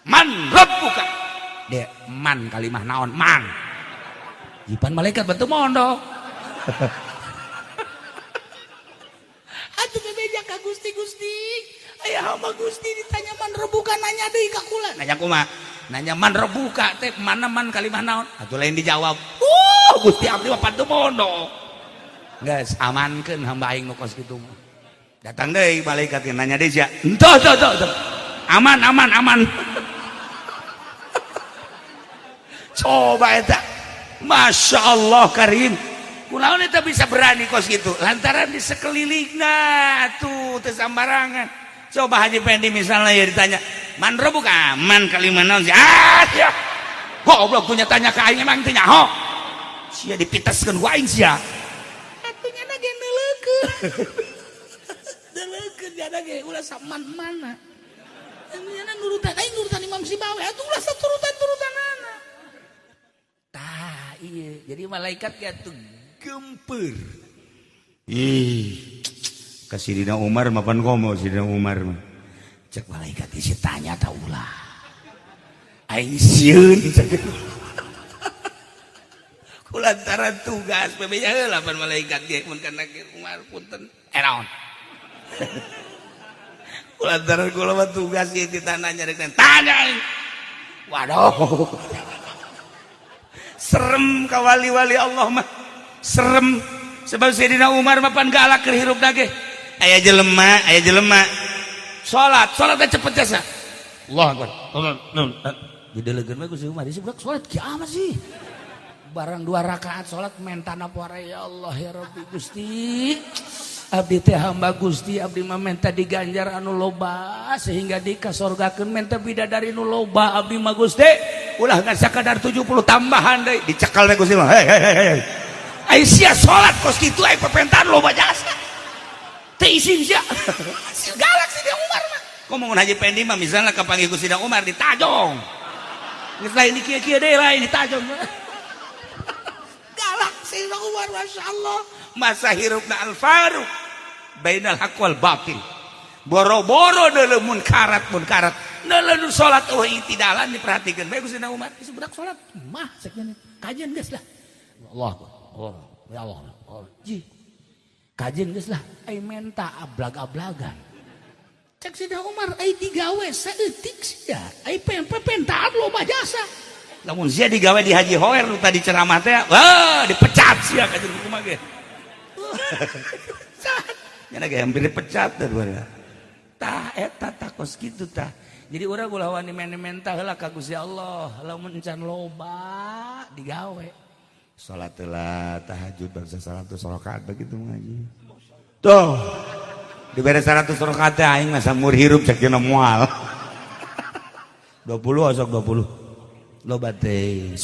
Man rabbuka? Dia man kalimah naon man. Jipan malaikat bentuk mondok. Atuh bebeja ka Gusti Gusti. Aya hamba Gusti ditanya man rabbuka nanya deui ka kula. Nanya kumaha? Nanya man rabbuka teh mana man kalimah naon? Atuh lain dijawab. Gusti abdi mah pantu mondok. Geus amankeun hamba aing nu kos kitu mah. Datang deui malaikat nanya deui sia. Entuh tuh tuh tuh. Aman aman aman. Coba eta. Masya Allah Karim. Kunaon eta bisa berani kos gitu? Lantaran di sekelilingna tuh teu sambarangan. Coba Haji Pendi misalnya ya ditanya, "Man rabbuka?" Man kalimah naon sih? Ah sia. Goblok punya tanya ka aing emang teu nyaho. Sia dipitaskeun ku aing sia. Atuh nya ge neuleukeun. Neuleukeun jana ge ulah saman-mana. Nya nurutan aing nurutan Imam Sibaweh atuh ulah saturutan-turutanana. Tah iya, jadi malaikat ya tuh gemper. Ih, ka Sidina Umar mapan komo Sidina Umar mah. Cek malaikat isi tanya ta ulah. Aing sieun kulantaran tugas bebeja heula pan malaikat ge mun kana Umar punten. Eh naon? Kulantaran kula mah tugas ieu ditanya rek tanya aing. Waduh. Serem ka wali-wali Allah mah. Serem sebab Sayyidina Umar mah pan galak keur hirup ge. Aya jelema salat, salat teh cepet jasa. Allah akbar. Didelegeun we ku si Umar, si budak salat kiamat sih. Barang 2 rakaat salat mentana poara ya Allah ya Rabbi Gusti. Abdi teh hamba Gusti, abdi mah menta diganjar anu loba sehingga dikasorgakeun menta bidadari nu loba abdi mah Gusti. Ulah ngan sakadar 70 tambahan deui dicekal we Gusti mah. Hei hei hei. Ai sia salat kos kitu ai pepentaan loba jasa. Teu isin sia. Si galak si Umar mah. Komo mun Haji Pendi mah misalnya kapanggih ku Sidina Umar ditajong. Geus lain di kieu-kieu deui lain ditajong. Galak Sayyidina Umar Masya Allah. Masa hirupna Al-Faruq bainal haq wal batil. Boro-boro deuleu munkarat munkarat. Nah, lalu salat oh itidalan diperhatikan bae ku Sayyidina Umar. Geus budak salat mah cek kajian geus lah. Allah Allah ya Allah. Allah. Ji. Kajian geus lah ai menta ablag-ablagan. Cek Sayyidina Umar ai digawe saeutik sia. Ai pentaan loba jasa. Lamun sia digawe di Haji Hoer nu tadi ceramah teh, wah dipecat sia ka jeung kumaha ge. Nya ge hampir dipecat teh. Tah eta takos kitu tah. Jadi urang ulah wani menta heula ka Gusti Allah, lamun encan loba digawe. Salat heula tahajud bangsa 100 rakaat begitu ngaji. Tuh. Dibere 100 rakaat teh aing mah samur hirup cek dina moal. 20 osok 20. Loba teh. 10.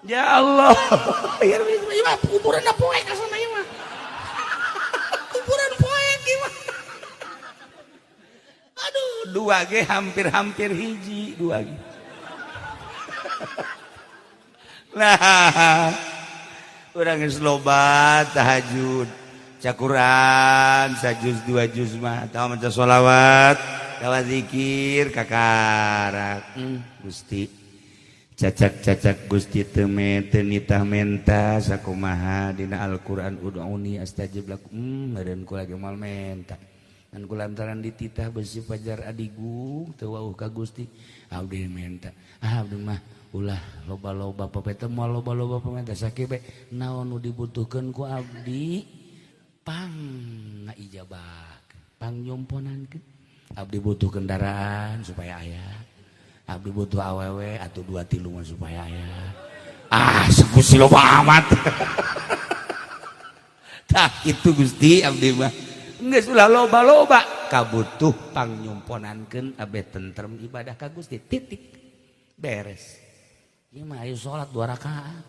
Ya Allah. Ya mah kuburan poek asana ieu mah. Kuburan poek ieu mah. Aduh, dua ge hampir-hampir hiji, dua ge. Nah, urang geus loba tahajud, cakuran sajuz dua juz mah, tahu maca sholawat, tawa zikir kakarak. Gusti, cacak-cacak Gusti teu teu nitah menta sakumaha dina Al-Qur'an ud'uni astajib lakum. Meureun kula ge moal menta. Dan kulantaran dititah besi pajar adigung teu wauh ka Gusti abdi menta. Ah abdi mah ulah loba-loba papeta moal loba-loba pamenta sakieu bae naon nu dibutuhkeun ku abdi pang ngaijabah pang nyomponankeun. Abdi butuh kendaraan supaya aya, abdi butuh awewe atau dua tilu mah supaya aya. Ah Gusti loba amat. Tah itu Gusti abdi mah geus ulah loba-loba kabutuh pangnyumponankeun abe tentrem ibadah ka Gusti titik beres. Ieu mah ayo salat 2 rakaat.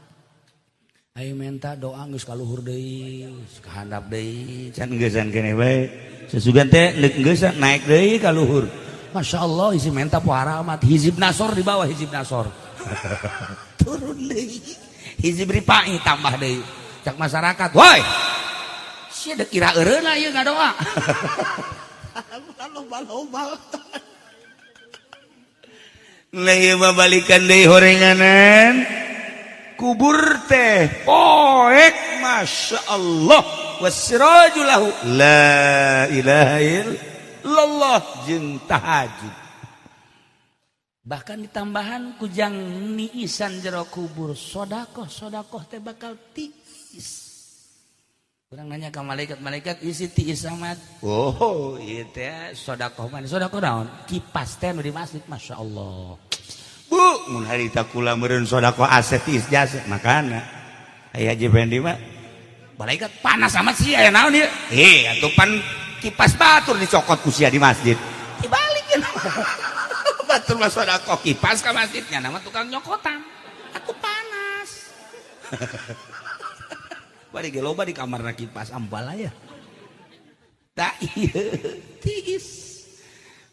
Ayo minta doa geus ka luhur deui, ka handap deui, can geusan keneh bae. Sesugan teh geusan naik deui ka luhur. Masya Allah isi menta pohara amat hizib nasor di bawah hizib nasor. Turun deui. Hizib ripai tambah deui. Cak masyarakat, woi. Sia dek kira eureun ieu ngadoa. Loba-loba. Lah ieu mah balikan deui horenganan. Kubur teh poek Masya Allah. Wasiraju lahu la ilaha illallah jeung tahajud. Bahkan ditambahan kujang niisan jero kubur sodakoh sodakoh teh bakal tiis. Kurang nanya ke malaikat, malaikat isi tiis amat. Oh, ieu teh sodakoh mana? Sodakoh naon? Kipas teh nu di masjid, Masya Allah. Bu, mun harita kula meureun sodakoh aset tiis jasa, makana. Aya Haji Fendi mah malaikat panas amat sih aya naon ieu? Eh, atuh pan kipas batur dicokot ku sia di masjid. Dibalikeun. Batur mah sodakoh kipas ka masjidnya nama tukang nyokotan. Aku panas. Bari ge loba di kamarna kipas ambal aya. Tak ieu tiis.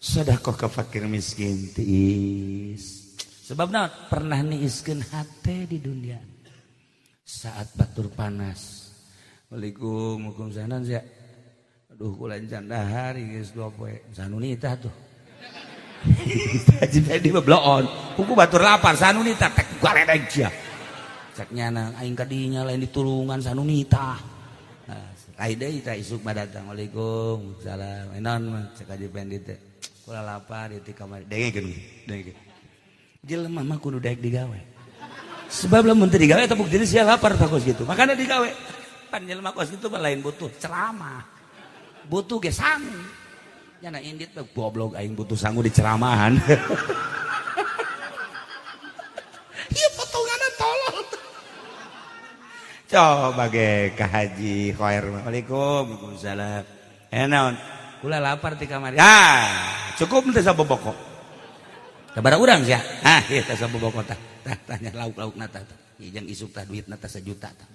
Sedekah ka fakir miskin tiis. Sebabna pernah niiskeun hate di dunia. Saat batur panas. Waalaikum waalaikumsalam sia. Aduh kula encan dahar geus 2 poe. Sanunita tuh. Haji Fendi mah bloon. Kuku batur lapar sanunita tek galedeg sia. Cek nyana aing kadinya lain ditulungan sanunita. Nah, lain deui tah isuk mah datang. Waalaikumsalam. Enon mah cek Haji Fendi teh. Kula lapar di kamar. Dengekeun, dengekeun. Jelema mah kudu daek digawe. Sebab lamun teu digawe eta bukti sia lapar takos gitu. Makana digawe. Pan jelema kos kitu mah lain butuh ceramah. Butuh ge sangu. Nyana indit mah goblok aing butuh sangu di ceramahan. Ieu potonganna tolol. Coba ge ka Haji Khair. Waalaikum waalaikumsalam. Eh naon? Kula lapar ti kamari. Ah, cukup teh saboboko. Sabaraha urang sia? Ah, ieu teh saboboko tah. Tah tanya lauk-laukna tah. Ieu jeung isuk tah duitna tah sejuta tah.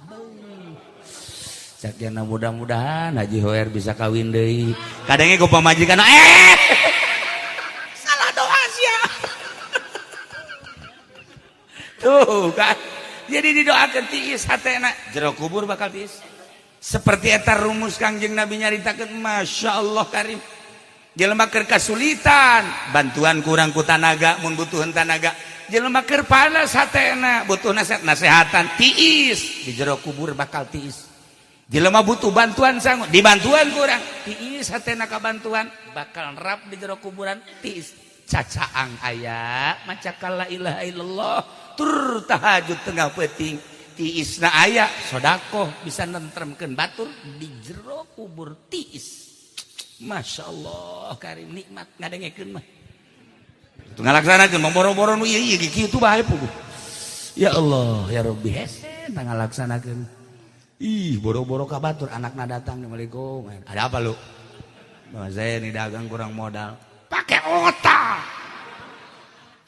Sakiana mudah-mudahan Haji Hoer bisa kawin deui. Kadangnya ku pamajikan salah doa sia. Tuh kan. Jadi didoakan tiis hatena jero kubur bakal tiis. Seperti eta rumus Kangjeng Nabi nyaritakeun Masya Allah karim. Jelema keur kasulitan bantuan kurang ku tanaga mun butuhan tanaga. Jelema keur panas hatena butuh nasihat nasehatan tiis di jero kubur bakal tiis. Jelema butuh bantuan sangu dibantuan kurang tiis hatena ka bantuan bakal rap di jero kuburan tiis. Cacaang aya maca la ilaha illallah tur tahajud tengah peuting tiisna aya sodakoh bisa nentremkeun batur di jero kubur tiis. Masya Allah karim nikmat ngadengekeun mah. Itu ngalaksanakeun boro-boro nu ieu ieu kitu bae puguh. Ya Allah ya Rabbi hese ngalaksanakeun. Ih boro-boro ka batur anakna datang, Assalamualaikum. Ada apa lu? Bah, saya ini dagang kurang modal. Pakai otak.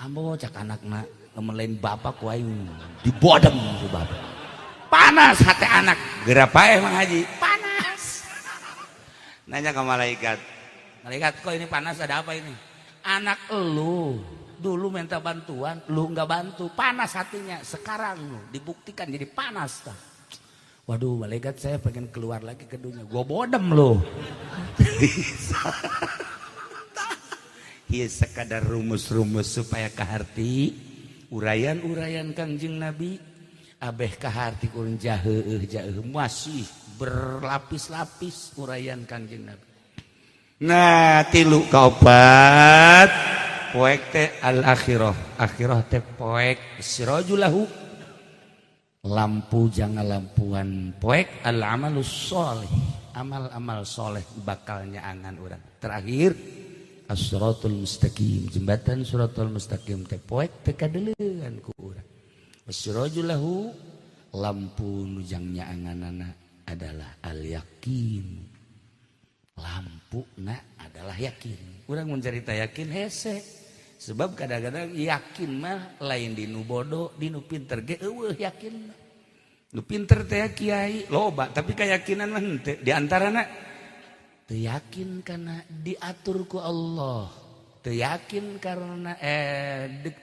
Ambo cak anakna lamun lain bapak ku aing dibodem ku bapak. Panas hati anak. Geura paeh Mang Haji. Panas. Nanya ke malaikat. Malaikat kok ini panas ada apa ini? Anak elu dulu minta bantuan, lu nggak bantu, panas hatinya. Sekarang lu dibuktikan jadi panas tah. Waduh, malaikat saya pengen keluar lagi ke dunia. Gua bodem lu. Ieu sekadar rumus-rumus supaya kaharti uraian-uraian Kangjeng Nabi abeh kaharti kurang jaheuh jaheuh masih berlapis-lapis uraian Kangjeng Nabi. Nah, tilu kaopat poek teh al akhirah. Akhirah teh poek sirajulahu lampu jangan lampuan poek al amalus soleh. Amal-amal soleh bakal nyaangan urang. Terakhir as-siratul mustaqim, jembatan siratul mustaqim teh poek teh kadeleuan ku urang. Wasirajulahu lampu nu jang nyaanganana adalah al yakin. Lampu na adalah yakin. Urang mun carita yakin hese. Sebab kadang-kadang yakin mah lain di nu bodoh, di nu pinter ge eueuh yakin. Nu pinter teh kiai loba, tapi keyakinan mah henteu. Di antarana teu yakin karena diatur ku Allah. Teu yakin karena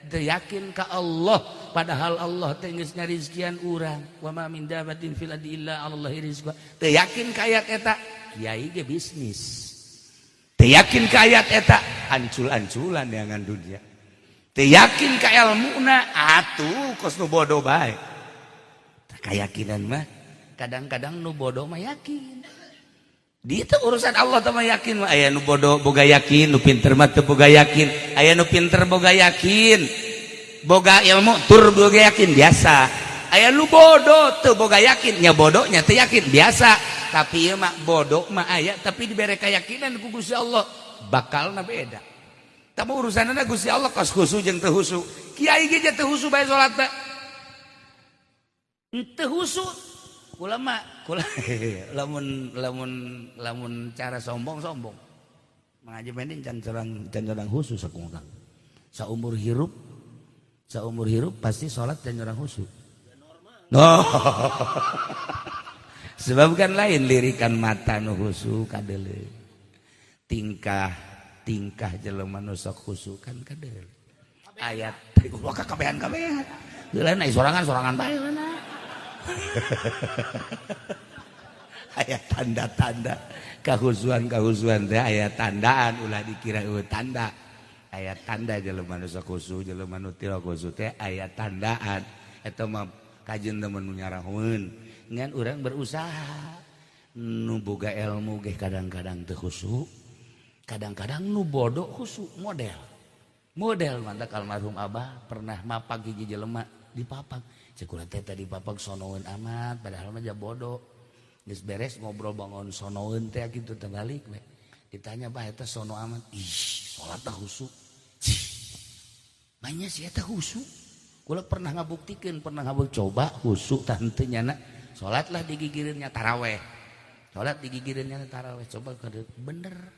teu yakin ka Allah padahal Allah teh geus ngarizkian urang. Wa ma min dabatin fil ardi illa 'alallahi rizquha. Teu yakin ka ayat eta, kiai ge bisnis. Teu yakin ka ayat eta, ancul-anculan neangan dunia. Teu yakin ka elmuna, atuh kos nu bodoh bae. Keyakinan mah kadang-kadang nu bodoh mah yakin. Di itu urusan Allah teh mah yakin mah aya nu bodoh boga yakin, nu pinter mah teu boga yakin. Aya nu pinter boga yakin, boga ilmu tur boga yakin biasa. Aya nu bodoh teu boga yakin, nya bodohnya teu yakin biasa. Tapi ieu mah bodoh mah aya tapi dibere keyakinan ku Gusti Allah bakalna beda. Tapi urusanna Gusti Allah kos khusu jeung teu khusu. Kiai ge teu khusu bae salat teh. Teu khusu. Kula mah kula lamun lamun lamun cara sombong-sombong. Mengaji pending can corang khusus aku Kang. Saumur hirup pasti salat can corang khusus. No. Sebab kan lain lirikan mata nu khusu kadeuleu. Tingkah tingkah jelema nu sok khusu kan kadeuleu. Ayat wah kabehan-kabehan. Heula na sorangan-sorangan bae heula. Aya tanda-tanda kahusuan-kahusuan teh aya tandaan ulah dikira eueuh tanda. Aya tanda jelema nu sok khusu, jelema nu teu khusu teh aya tandaan. Eta mah kajeun teh nu nyarahoeun. Ngan urang berusaha nu boga ilmu ge kadang-kadang teu khusu, kadang-kadang nu bodoh khusu model. Model mantak almarhum Abah pernah mapag hiji jelema dipapag. Cek kula teh tadi papag sonoeun amat padahal mah ja bodoh. Geus beres ngobrol bangun sonoeun teh kitu teh balik we. Ditanya bah eta sono amat. Ih, salat teh khusu. Cih. Manya si eta khusu. Kula pernah ngabuktikeun, pernah ngabuk coba khusu tah henteu nyana. Salatlah digigireunnya taraweh. Salat digigireunnya taraweh coba kade bener.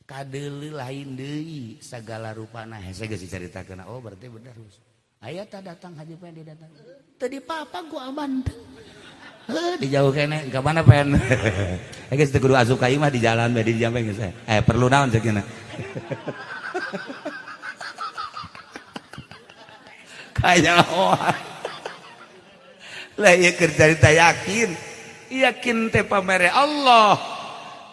Kadeuleu lain deui sagala rupana. Hese geus dicaritakeun. Oh berarti bener khusu. Aya tah datang Haji Pendi datang. Teu dipapag ku aman teh. Heuh di jauh keneh ka mana pen. Geus teu kudu asup ka imah di jalan bae di jampe geus. Perlu naon ceuk nya. Kanyahoan. Lah ieu keur carita yakin. Yakin teh pamere Allah.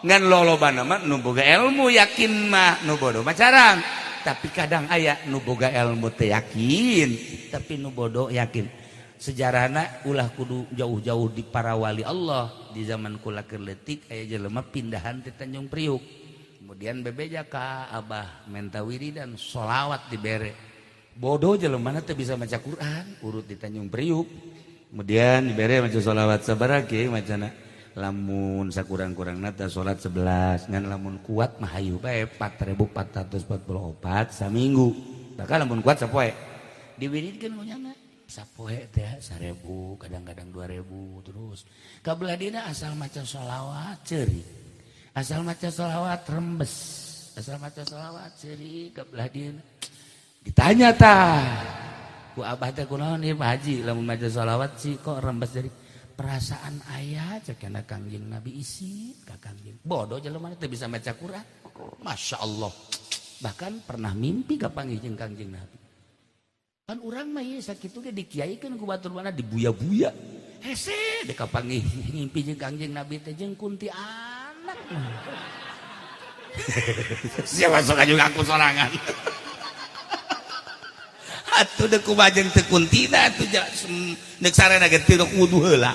Ngan lolobana mah nu boga ilmu yakin mah, nu bodoh mah carang. Tapi kadang aya nu boga ilmu teu yakin, tapi nu bodoh yakin. Sejarahna ulah kudu jauh-jauh di para wali Allah. Di zaman kula keur leutik, aya jelema pindahan di Tanjung Priuk, kemudian bebeja ka Abah, menta wiridan sholawat, dibere. Bodoh jelema teu bisa maca Quran, urut di Tanjung Priuk, kemudian dibere maca sholawat. Sabaraha ge macana? Lamun sakurang-kurangna teh salat 11, ngan lamun kuat mah hayu bae 4444 saminggu, bahkan lamun kuat sapoe. Diwiridkeun ku nyana sapoe teh 1000, kadang-kadang 2000. Terus kabelah dina asal maca sholawat ceurik, asal maca sholawat rembes, asal maca sholawat ceurik. Kabelah dina ditanya tah ku Abah teh, "Kunaon ieu, Pak Haji, lamun maca sholawat sih kok rembes?" "Jadi perasaan ayah," cek kana Kangjeng Nabi, isi ka Kangjeng. Bodoh jelema teu bisa maca Quran, Masya Allah, bahkan pernah mimpi kapanggih jeung Kangjeng Nabi. Kan urang mah ieu sakitu ge dikiaikeun ku batur, mana dibuya-buya, hese dek kapanggih ngimpi jeung Kangjeng Nabi teh jeung kuntianak. Siapa sok juga aku sorangan atuh, deuk kumaha jeung teu kuntina atuh, deuk sarena ge teu wudu heula.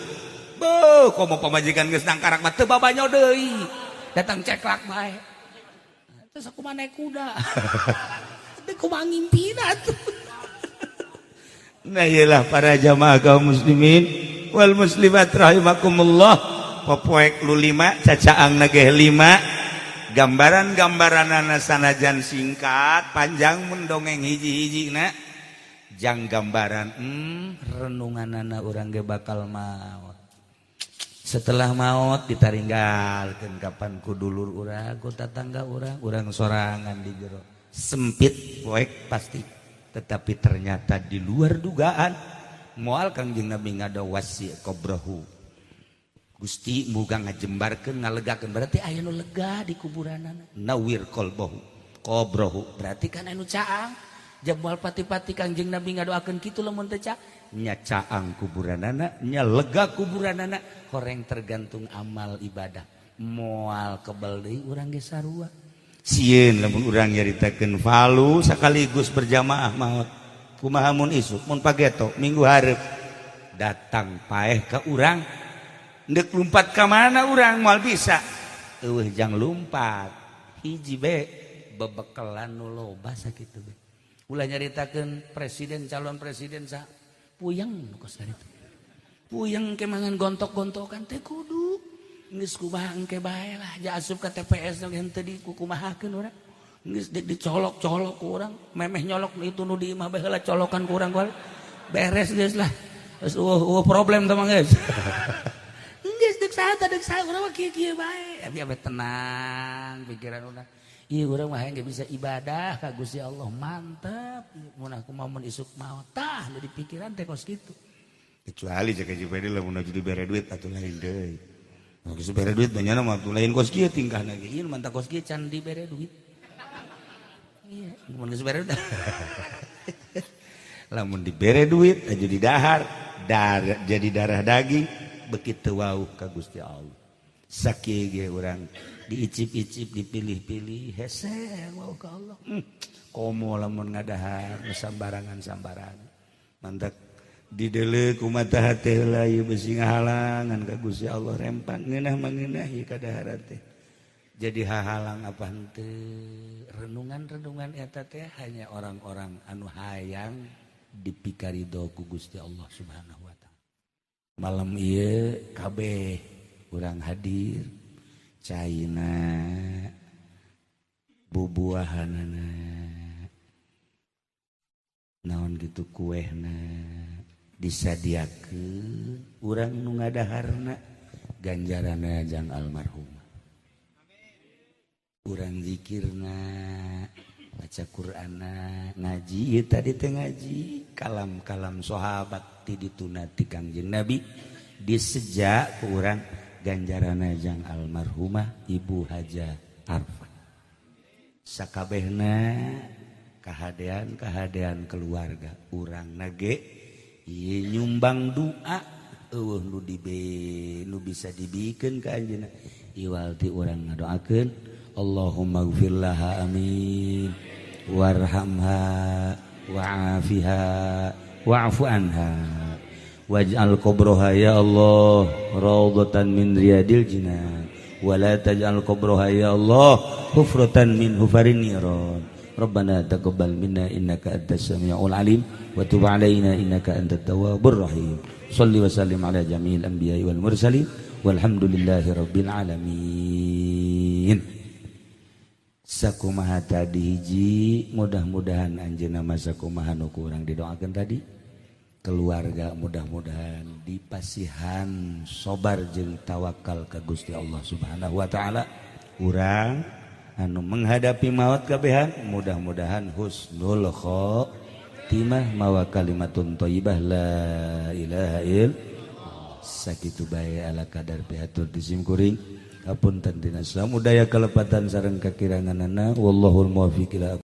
Beuh, komo pamajikan geus nangkarak mah teu babanyo deui, datang ceklak bae. Terus aku mah naik kuda, deuk kumaha ngimpina atuh? Nah, iyalah, para jamaah kaum muslimin wal muslimat rahimakumullah, popoek lu lima, cacaang nageh lima, gambaran-gambaran sanajan singkat panjang mun dongeng hiji-hiji na jang gambaran renungan anak urang ge bakal maut. Setelah maut ditaringgalkeun kapan ku dulur urang, ku tatangga urang, urang sorangan di jero sempit poek pasti. Tetapi ternyata di luar dugaan, moal Kangjeng Nabi ngada wasi qabrahu, Gusti muga ngajembarkeun, ngalegakeun, berarti aya nu lega di kuburanana. Nawir qalbahu, qabrahu, berarti kan anu caang. Jam moal pati-pati Kangjeng Nabi ngadoakeun kitu lamun teu caang. Nya caang kuburanana, nya lega kuburanana. Horeng tergantung amal ibadah, moal kebel deui urang ge sarua. Sieun lamun urang nyaritakeun falu sekaligus berjamaah maut. Kumaha mun isuk, mun pageto, minggu hareup datang paeh ka urang, ndek lumpat ka mana urang? Moal bisa. Eueuh jang lumpat, hiji be bebekelan nu loba sakitu be. Ulah nyaritakeun presiden, calon presiden, sa puyeng kos itu, puyeng kemangan gontok-gontokan teh. Kudu geus kumaha engke bae lah, ja asup ka TPS nu henteu dikukumahakeun urang, geus dicolok-colok ku urang, memeh nyolok itu nu di imah bae heula, colokan ku urang beres, geus lah, geus eueuh problem teh mah. Geus geus deuk saha teh, deuk saha, urang mah kieu-kieu bae, tapi abe tenang pikiran urang. Iya, urang mah hayang bisa ibadah ka Gusti Allah, mantep. Mun aku mau, mun isuk maot tah nu di pikiran teh kos kitu. Kecuali jaga JPD, lamun aju dibere duit atuh lain deui. Mun geus dibere duit banyak mah atuh lain kos kieu tingkahna ge. Ieu mantap kos kieu can dibere duit. Iya, mun geus dibere duit. Lamun dibere duit aju didahar, dar, jadi darah daging, begitu wau ka Gusti Allah. Sakieu ge urang diicip-icip, dipilih-pilih, hese wau ka Allah. Komo lamun ngadahar sambarangan-sambarangan. Mantap didele ku mata hate heula, ieu bisi ngahalangan ka Gusti Allah, rempang ngeunah mah ngeunah ieu kadaharan teh. Jadi hahalang apa henteu? Renungan-renungan eta teh hanya orang-orang anu hayang dipikarido ku Gusti Allah Subhanahu wa Ta'ala. Malam ieu kabeh urang hadir, caina, bubuahanana, naon gitu, kuehna disadiakeun, urang nu ngadaharna ganjaranna jang almarhum. Urang zikirna, baca Qur'ana, ngaji ieu tadi teh, ngaji kalam-kalam sahabat ti dituna ti Kangjeng Nabi, diseja ku urang, ganjaranna jang almarhumah Ibu Haja Arfah. Sakabehna kahadean-kahadean keluarga urang nage ieu nyumbang doa, eueuh nu dibe nu bisa dibikeun ka anjeunna. Iwal ti urang ngadoakeun, Allahumma gfir laha, amin, warhamha, wa'afiha, wa'fu anha, waj'al qabroha ya Allah raudhatan min riyadil jinan, wala taj'al qabroha ya Allah hufratan min hufarin niran. Rabbana taqabbal minna innaka antas samiul alim wa tub alaina innaka antat tawwabur rahim. Shalli wa sallim ala jami'il anbiya'i wal mursalin, walhamdulillahi rabbil alamin. Sakumaha tadi hiji, mudah-mudahan anjeunna mah sakumaha nu kurang didoakeun tadi, keluarga mudah-mudahan dipasihan sobar jeung tawakal ka Gusti Allah Subhanahu wa taala. Urang anu menghadapi maut kabehan mudah-mudahan husnul khotimah, mawa kalimatun thayyibah, la ilaha illallah. Sakitu bae ala kadar pihatur di simkuring. Hapunten dina samudaya kalepatan sareng kakiranganana. Wallahul muwaffiq ila